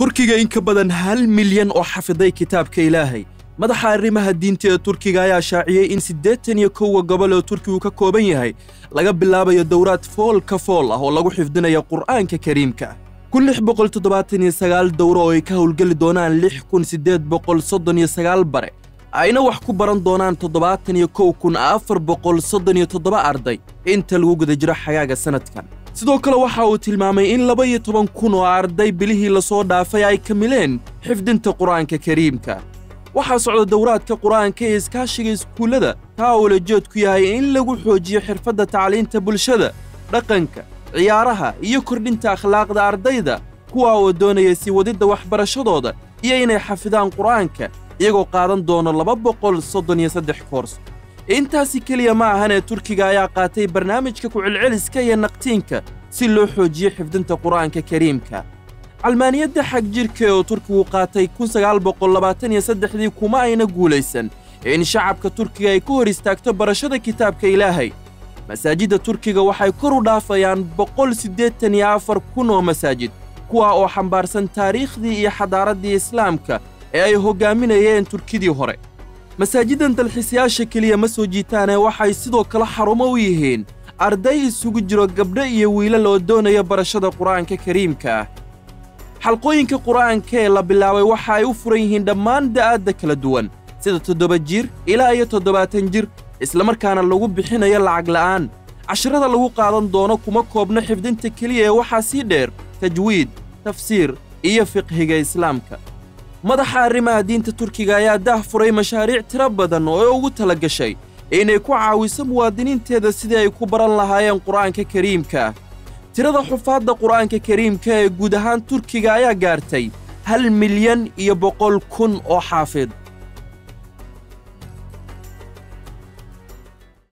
Turkiga in ka badan 1 milyan oo xafiday kitaabka Ilaahay. Madaxa arrimaha diinta ee Turkiga ayaa shaaciyey in 81-ga gobol oo Turkigu ka kooban yahay laga bilaabayo dowraad fool ka fool ah oo lagu xifdinayo Qur'aanka Kariimka, 1679 dowro oo ay ka howlgeli doonaan 6839 bare, ayna wax ku baran doonaan 71,437 arday inta lagu guda jiro xagaaga sanadkan. Sidoo kale waxa uu tilmaamay in 12,000 oo arday bilihii lasoo dhaafay ay kamileen xifdinta Qur'aanka Kariimka. Waxaa socda dowraadka Qur'aanka ee iskaashiga iskuullada, taa oo ulajeedku yahay in lagu xoojiyo xirfadda tacliinta bulshada, dhaqanka, ciyaaraha iyo kordhinta akhlaaqda ardayda, kuwa oo doonaya sii wadidda waxbarashadooda iyo inay xafidaan Qur'aanka, iyagoo qaadan doono 233 koors. Intaasi keliya ma ahanee, Turkiga ayaa qaatay barnaamijka ku-celceliska iyo naqtiinka si loo xoojiyo xifdinta Qur'aanka Kariimka. Calmaaniyadda xag jirka oo Turkigu qaatay 1923-dii kuma ayna guulaysan in shacabka Turkiga ay ka hor istaagto barashada kitaabka Ilaahay. Masaajidda Turkiga waxay kor u dhaafayaan 184,000 oo masaajid, kuwa oo xambaarsan taariikhdii iyo xadaaraddii Islaamka ee ay hoggaaminayeen Turkidii hore. Masaajiddan dalxiisayaasha keliya ma soo jiitaanee, waxay sidoo kale xarumo u yihiin arday isugu jiro gabdho iyo wiilal oo doonaya barashada Qur'aanka Kariimka ah. Xalqooyinka Qur'aanka ee la bilaabay waxa ay u furan yihiin dhammaan da'aadda kala duwan, sida 7 jir ilaa iyo 70 jir, islamarkaana lagu bixinayo lacag la'aan. Casharada lagu qaadan doono kuma koobno xifdinta keliya ee waxaa sii dheer tajwiid, tafsiir iyo fiqhiga Islaamka. Madaxa arrimaha diinta Turkiga ayaa daah furay mashaariic tiro badan oo ay ugu tala gashay inay ku caawiso muwaadiniinteeda sidii ay ku baran lahaayeen Qur'aanka Kariimka. Tirada xufaadda Qur'aanka Kariimka ee guud ahaan Turkiga ayaa gaartay 1,100,000 oo xaafid.